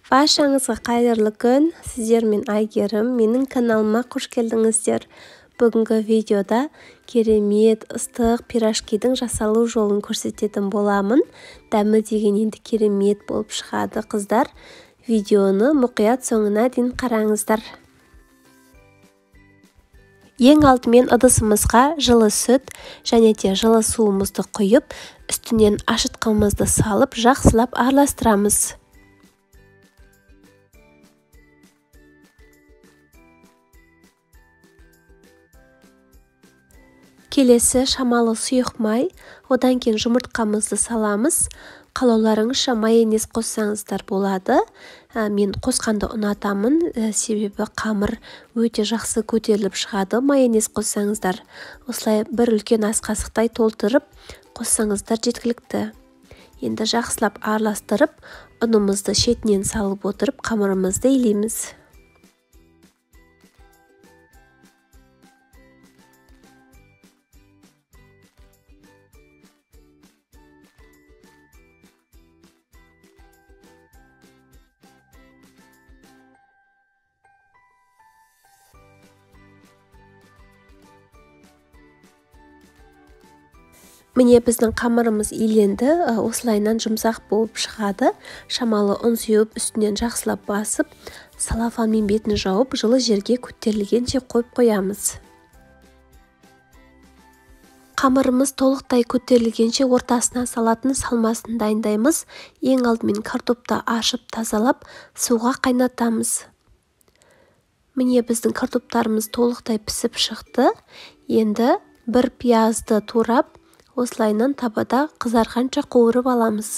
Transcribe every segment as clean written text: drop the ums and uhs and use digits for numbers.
Баршаңызға қайырлы күн, сіздермен Айгерім, менің каналыма қош келдіңіздер. Бүгінгі видеода керемет ыстық пирожкидің жасалу жолын көрсететін боламын. Дәмі деген енді керемет болып шығады, қыздар. Видеоны мұқият соңына дейін қараңыздар. Ең алдымен ыдысымызға жылы сүт және де жылы суымызды құйып, үстінен ашытқымызды салып, жақсылап араластырамыз. Келесі шамалы сұйық май, одан кейін жұмыртқамызды саламыз. Қалауларыңызша майонез қоссаңыздар болады. Мен қосқанды ұнатамын, себебі қамыр өте жақсы көтеріліп шығады майонез қоссаңыздар. Осылай бір үлкен ас қасықтай толтырып қоссаңыздар жеткілікті. Енді жақсылап араластырып, ұнымызды шетінен салып отырып қамырымызды илейміз. Міне біздің қамырымыз иленді, осылайынан жұмсақ болып шығады. Шамалы ұн сеуіп, үстінен жақсылап басып, салафанмен бетін жауып, жылы жерге көтерілгенше қойып қоямыз. Қамырымыз толықтай көтерілгенше ортасына салатын салмасын дайындаймыз. Ең алдымен картопты ашып тазалап, суға қайнатамыз. Міне біздің картоптарымыз толықтай пісіп шықты. Енді бір пиязды турап, осылайынан табада қызарғанша қуырып аламыз.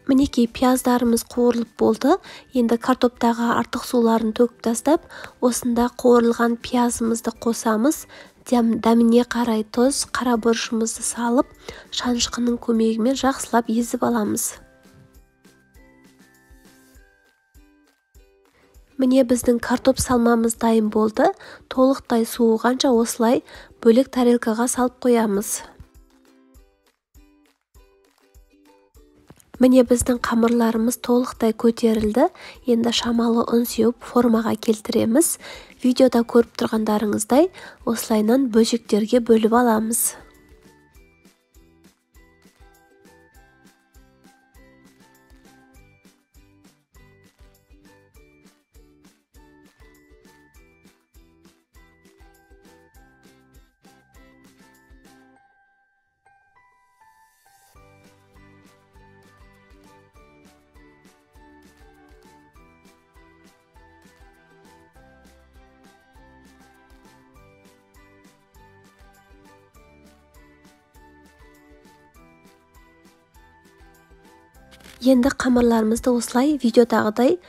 Мінекей пияздарымыз қуырылып болды. Енді картоптағы артық суларын төгіп тастап, осында қуырылған пиязымызды қосамыз. Дәміне қарай тұз, қара бұрышымызды салып, шанышқының көмегімен жақсылап езіп аламыз. Міне біздің картоп салмамыз дайын болды. Толықтай суығанша осылай бөлек тарелкаға салып қоямыз. Міне біздің қамырларымыз толықтай көтерілді. Енді шамалы ұн сеуіп формаға келтіреміз. Видеода көріп тұрғандарыңыздай осылайынан бөлшектерге бөліп аламыз. Енді қамырларымызды осылай видеодағыдай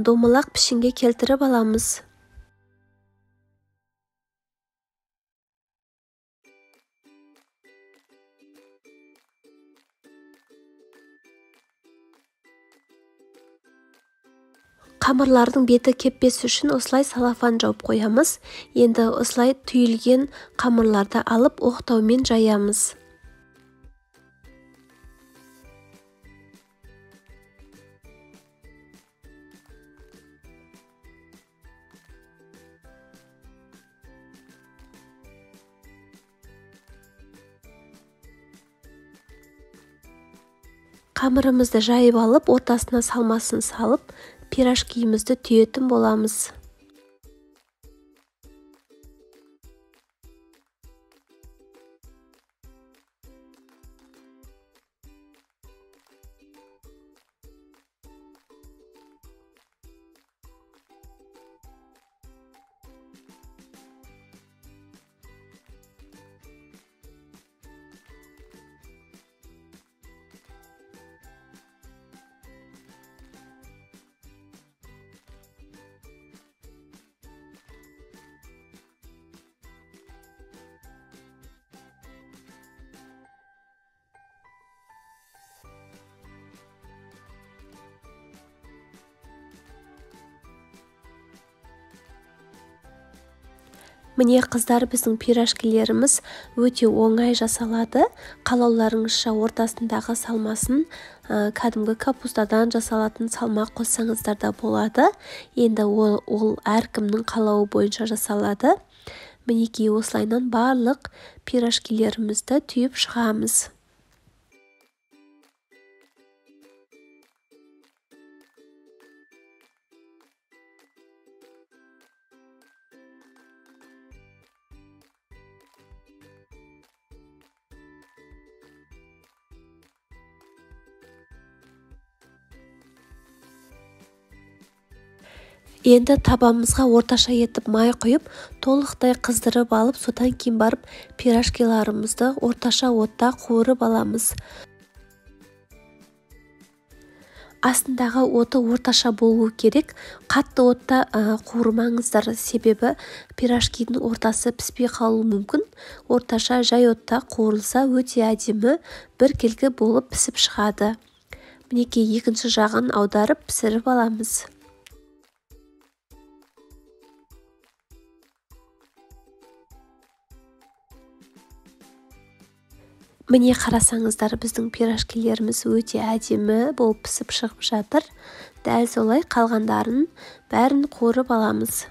домалақ пішінге келтіріп аламыз. Қамырлардың беті кеппес үшін осылай салафан жауып қоямыз. Енді осылай түйілген қамырларды алып оқтаумен жаямыз. Қамырымызды жайып алып, ортасына салмасын салып, пирожкиімізді түйетін боламыз. Міне қыздар, біздің пирожкилеріміз өте оңай жасалады. Қалауларыңызша ортасындағы салмасын кәдімгі капустадан жасалатын салма қоссаңыздар да болады. Енді ол әркімнің қалауы бойынша жасалады. Мінекей осылайынан барлық пирожкилерімізді түйіп шығамыз. Енді табамызға орташа етіп май құйып, толықтай қыздырып алып, содан кейін барып пирожкиларымызды орташа отта қуырып аламыз. Астындағы оты орташа болу керек. Қатты отта қуырмаңыздар, себебі пирожкидің ортасы піспей қалуы мүмкін. Орташа жай отта қуырылса өте әдемі, біркелкі болып пісіп шығады. Мінекей екінші жағын аударып пісіріп аламыз. Міне қарасаңыздар, біздің пирожкилеріміз өте әдемі болып пісіп шығып жатыр. Дәл солай қалғандарын бәрін қуырып аламыз.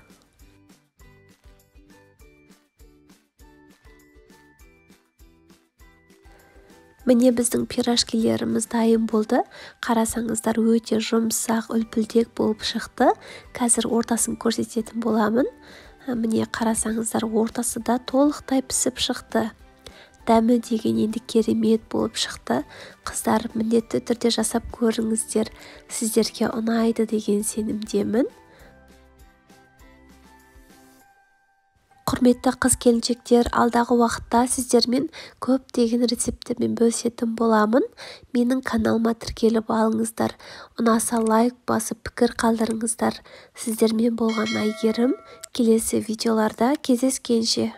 Міне біздің пирожкилеріміз дайын болды. Қарасаңыздар, өте жұмсақ, үлпілдек болып шықты. Қазір ортасын көрсететін боламын. Міне қарасаңыздар, ортасы да толықтай пісіп шықты. Дәмі деген енді керемет болып шықты. Қыздар, міндетті түрде жасап көріңіздер. Сіздерге ұнайды деген сенімдемін. Құрметті қыз-келіншектер, алдағы уақытта сіздермен көптеген рецепттермен бөлісетін боламын. Менің каналыма тіркеліп алыңыздар. Ұнаса лайк басып пікір қалдырыңыздар. Сіздермен болған Әйгерім. Келесі видеоларда кездескенше.